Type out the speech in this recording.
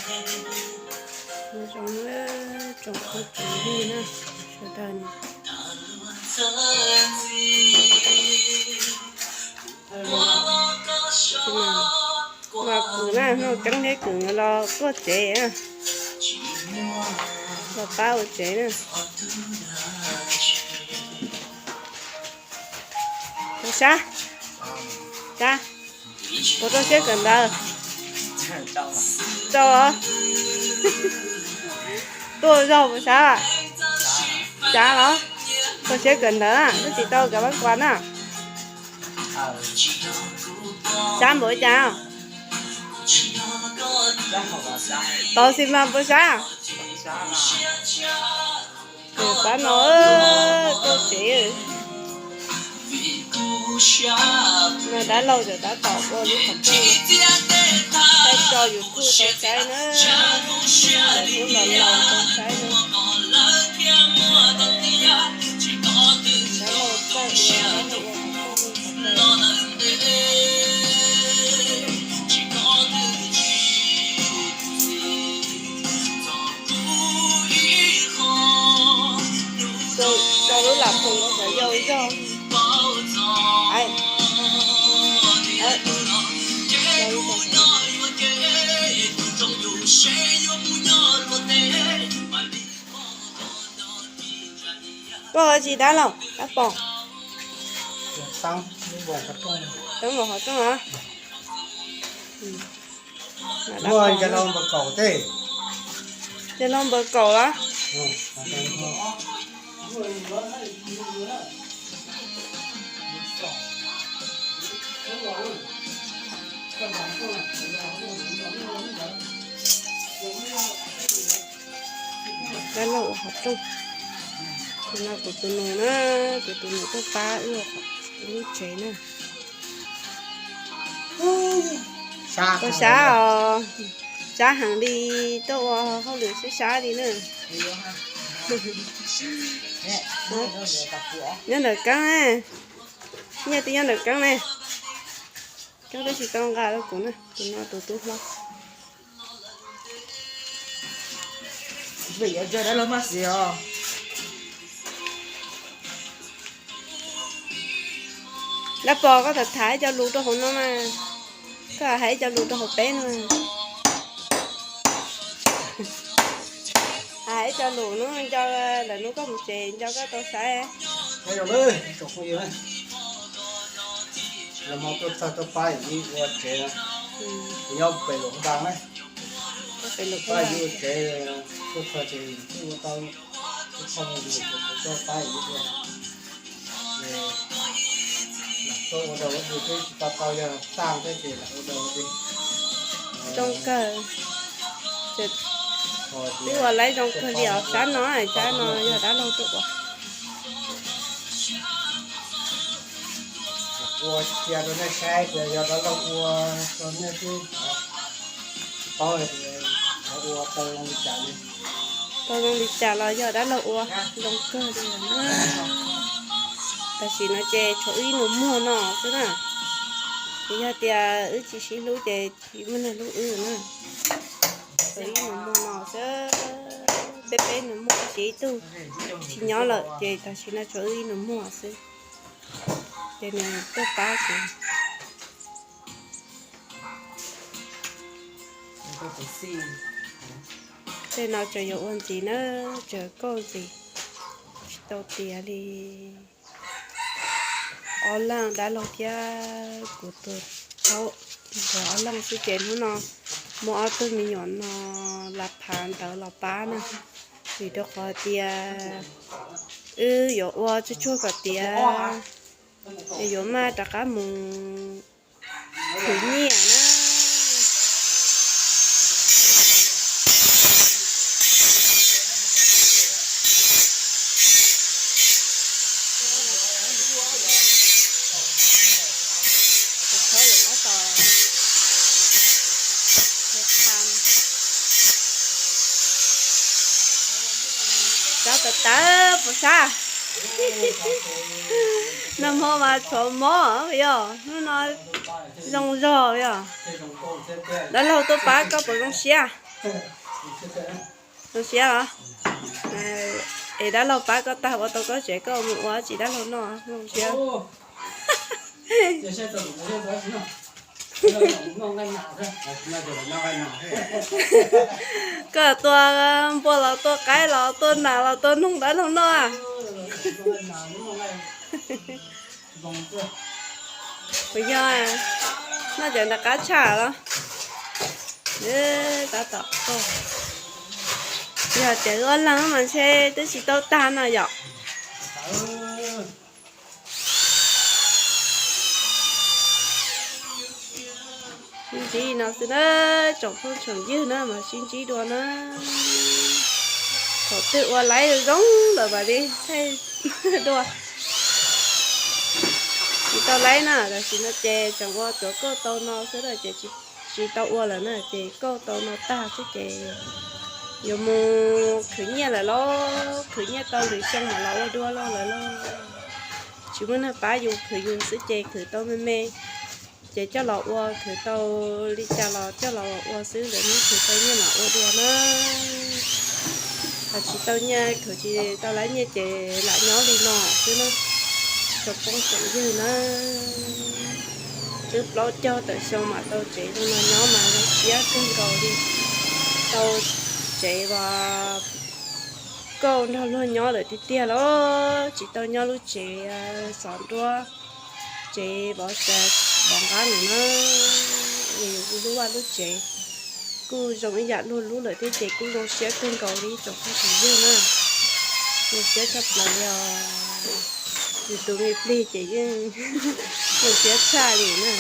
Nyob zoo na, tsoom phooj ywg na, sawv daws. Mas kwv na, no Keeb thiab kwv los tuaj tsev na, los pab ua tsev na. Puas sab? Sab. Puas rau siab kawm ntawv? Rau. Tuaj zog puas sab? Sab los? Rau siab kawm ntawv na, twb tsis tau kav pab kuas na. Sab npaum li cas? Tau xi mas puas sab? Tus pab no tuaj tsev. No dab laug tseem tab tom ua lub qhov rooj, thaij tso YouTube tau saib na, hnub los laus tau saib na. Dab laug txawj ua, dab laug ua qhov rooj. Rau lub lam khoom ua kom yau zog. Koj ua tsis dab laug, dab pog? Teeb npaum qhov rooj los? Cov laug npaws kaum los? Dab laug ua qhov rooj. Tus no kuv tus nus na, kuv tus nus tuaj pab wb ua lub tsev na. Ua sab os, sab heev li, tuaj ua hauj lwm sab sab li na. Nyob ntawm Keeb, nyiaj twb nyob ntawm Keeb ne. Keeb twb tsis tau nqa rau kuv na, tus no tus tub hlob. Dab pog, koj tham tham ib co lus rau hauv no mas, koj hais ib co lus rau hauv peb no. Hais ib co lus no nco, lawm hnub koj mus tsev nco koj tau saib. Los tuaj txog tuaj pab ib ua tsev, nyob pem lub npas na, pab ib ua tsev, tuaj txog ces twb ua tau, twb txog mus ces tuaj pab ib ua. Tuaj ua rau ua twb tsis tau tau yog tag thiab ces lam ua rau ua twb zoo kawg. Twb ua laib zoo kawg li os, sab no, sab no yog dab laug tuaj ua. Ua cia rau nej saib tias yog dab laug ua rau nej xwb, tsis paub hais tias ua tau zoo li cas li. Tau zoo li cas los yog dab laug ua, zoo kawg li na. Tam sim no ces tshuav wb ib nus muag no xwb na. Ces yog tias wb tsis sib hlub ces tsis muaj neeg hlub wb na. Tshuav ib nus muag no xwb, peb peb nus muag tab sis ib tug tsis nyob lawm ces tam sim no tshuav wb ib nus muag xwb. Ces nws tuaj pab kuv. Tej no tseem yuav ua ntxiv na, tseem kauj ntxiv, tsis tau tiav li. Ob leeg dab laug thiab kuv tus thaub, nkawd ob leeg xwb ces hnub no muaj ob tug me nyuam no lam phav ntawv los pab na, vim rau qhov tias wb yuav ua tsuag tsuag kom tiav, es yuav maj rov qab mus khwv nyiaj na. Sab tawv tawv puas sab? Nag hmo mas tshuav mob yog, hnub no zoo zog yog. Dab laug tuaj pab koj puas zoo siab? Zoo siab os. Es dab laug pab koj tag ua tau koj tsev koj mus ua tsis dab laug noj zoo siab. Koj tua npua los tua qaib los tua nas los tua noog dab laug noj. Puas yog noj cov nram qab tshaj los? Tab tom, yog tias ua leeg mas ntshe twb tsis tau tag no yom. Sib ntsib no xwb na, tsoom phooj tsoom ywg na mas sib ntsib dua na. Thaum twg ua laib zoo lawm mam li thaij dua. Tsis tau laib na, tam sim no ces tseem ua tuav kauj tau no xwb na ces tsis tau ua lawm na ces kauj tau no tag xwb ces yuav mus khwv nyiaj lawm los, khwv nyiaj tau lwm xyoo mam los ua dua los lawm los. Tsis muaj neeg pab yus khwv yus xwb ces khwv tau me me ces coj los ua, khwv tau li cas los coj los ua xwb, lwm hnub khwv tau nyiaj mam ua dua na. Ho tsis tau nyiaj, khwv tsis tau laib nyiaj ces lam nyob li no xwb na. Tsoom phooj tsoom ywg na, twb plaub caug tawm xyoo mam tau tsev zoo no nyob mas zoo siab kawg nkaus li. Tau tsev uas kauj nrog luag nyob lawm tiag tiag los tsis tau nyob lub tsev xov nruab, tsev vov xav vov nqab lawm na. Yus lub vaj lub tsev kuj zoo ib yam luag lub lawm thiab ces kuj zoo siab kawg nkaus li tsoom phooj tsoom ywg na. Zoo siab tshaj plaws li os. Yus tus me plig ces yeej zoo siab tshaj li na.